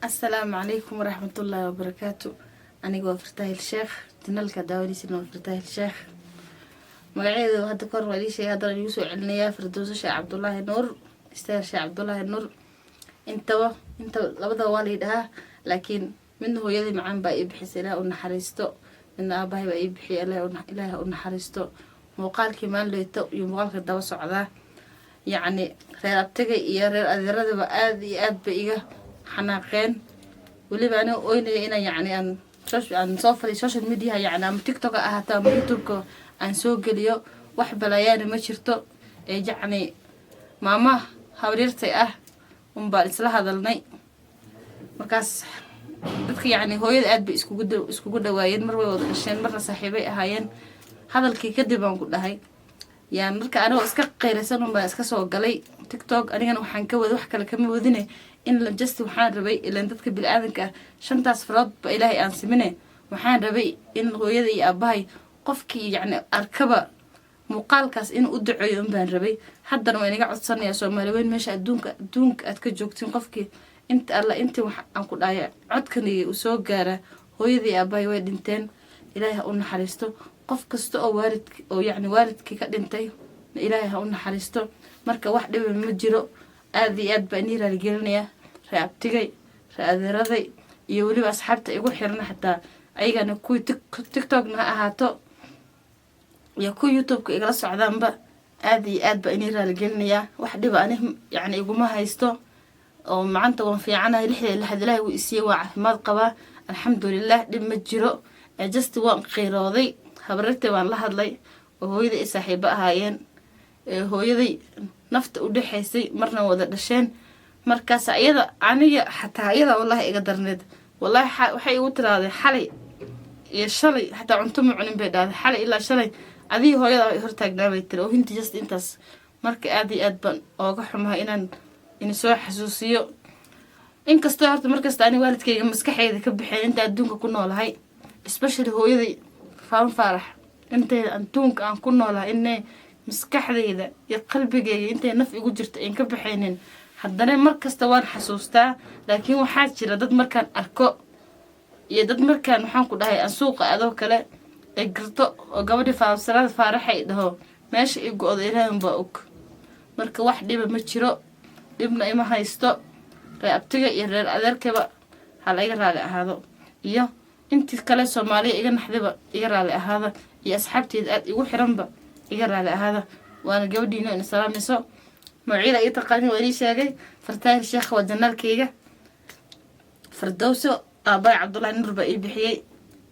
Asalaamu calaykum waraxmatullaahi wabarakaatu. Aniga waa Fartaahil Sheekh, channelka daawadiisana waa Fartaahil Sheekh. Magaceedu hadda kahor waa idii sheegay, haddana igu soo celinayaa: Firdowso Sheekh Cabdullaahi Nuur, Istaahil Sheekh Cabdullaahi Nuur. Intaba inta labadaba waa lii dhahaa, laakiin midna hooyadii macaan baa ii bixisay, Ilaah u naxariisto, midna aabahay baa ii bixiyay, Ilaah u naxariisto. Muuqaalkii maalin iyo muuqaalka daba socdaa, yacni reer abtiga iyo reer adeeradaba aada iyo aad bay iga xanaaqeen. Weliba aniga oynaya inaan yacni aan soo faliyo social mediaha, yacni ama TikTok ha ahaato ama YouTube-ka aan soo geliyo. Wax balayaana ma jirto ee yacni maama habriirtay ah unbaan isla hadalnay. Markaas dadka yacni hooyada aad bay iskugu dhawaayeen, mar way wada dhasheen, marna saaxiibay ahaayeen. Hadalkii kadib aan ku dhahay yaan marka anigoo iska qeyraysan un baan iska soo galay TikTok. Anigana waxaan ka wada, wax kale kama wadine, in la just waxaan rabay, ilan dadka bini-aadanka ah shantaas farood ba Ilaahay aan simine, waxaan rabay in hooyada iyo aabahay qofkii yacni arkaba muuqaalkaas inuu u duceeyo un baan rabay. Haddana waa inaga codsanayaa, Soomaali weyn, meesha adduunka aad ka joogtiin, qofkii inta alla intii wax aan ku dhahay codkaniga uu soo gaara, hooyadii aabahay way dhinteen, Ilaahay ha u naxariisto. Qof kasta oo waalid oo yacni waalidkii ka dhintay, Ilaahay ha u naxariisto. Marka wax dhiba ma jiro. Aada iyo aad baa inii raaligelinayaa, ree abtigay, ree adeeraday iyo weliba asxaabta igu xiran, xataa ayagana kuwii TikTokna ha ahaato iyo kuwa YouTube-ka igala socdaanba, aada iyo aad baa inii raaligelinayaa. Wax dhiba ani yacni iguma haysto oo macanta waan fiicanahay. Lixda lixad Ilaahay wuu isiiyey, waa caafimaad qabaa, alxamdulilah, dhib ma jiro. Just waan qiirooday. Habarirtay waan la hadlay oo hooyaday ay saaxiibo ahaayeen, hooyaday nafta u dhexaysay, marna wada dhasheen. Markaas iyada aniga xataa iyada wallahi iga darneed. Wallahi waxay igu tiraahday xalay iyo shalay xataa cunto ma cunin bay dhahday. Xalay ilaa shalay adigii hooyada ay hortaagnaa bay tiri oo hinti just intaas. Marka aad iyo aad baan ooga xumahay inaan ini soo xasuusiyo, inkastoo horta markasta ani waalidkayga maskaxeyda ka baxeen inta adduunka ku noolahay, especially hooyaday Faan Faarax. Intayda adduunka aan ku noolahay, inay maskaxdayda iyo qalbigayga intay naf igu jirto ayn ka baxaynin, haddana markasta waan xasuustaa. Laakiin waxaa jira dad markaan arko iyo dad markaan waxaan ku dhahay aan suuqa adoo kale ay garto oo gabadhii faamsanaada Faaraxay dhaho, meesha i go-do Ilaahay unbaa og. Marka wax dhiba ma jiro, dhibna ima haysto. Reer abtiga iyo reer adeerkaba ha la iga raali ahaado, iyo intii kale Soomaaliya iga naxdayba iga raali ahaada, iyo asxaabteeda aada igu xiranba iga raali ahaada. Waana gabadhiino ina salaamayso. Magacyada ii taqaanin waa inii sheegay. Fartaahir Sheekh waa channelkayga. Fardowso aabbaay Cabdullahi Nur baa ii bixiyey,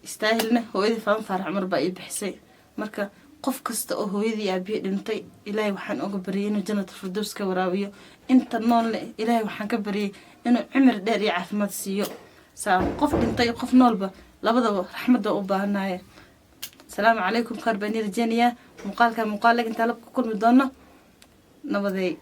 Istaahilna hooyadii Faan Faarax Cumar baa ii bixisay. Marka qof kasta oo hooyadii aabihii dhintay, Ilaahay waxaan oga baryay inuu jannatul firdows ka waraabiyo. Inta noolne Ilaahay waxaan ka baryay inuu cimri dheer iyo caafimaad siiyo. Saa qof dhintay, qof noolba, labadaba raxmadda u baahanaye. Asalaamu calaykum, khayr baan ii rajeynayaa. Muuqaalka muuqaal intaa la ku kulmi doono, nabadeey.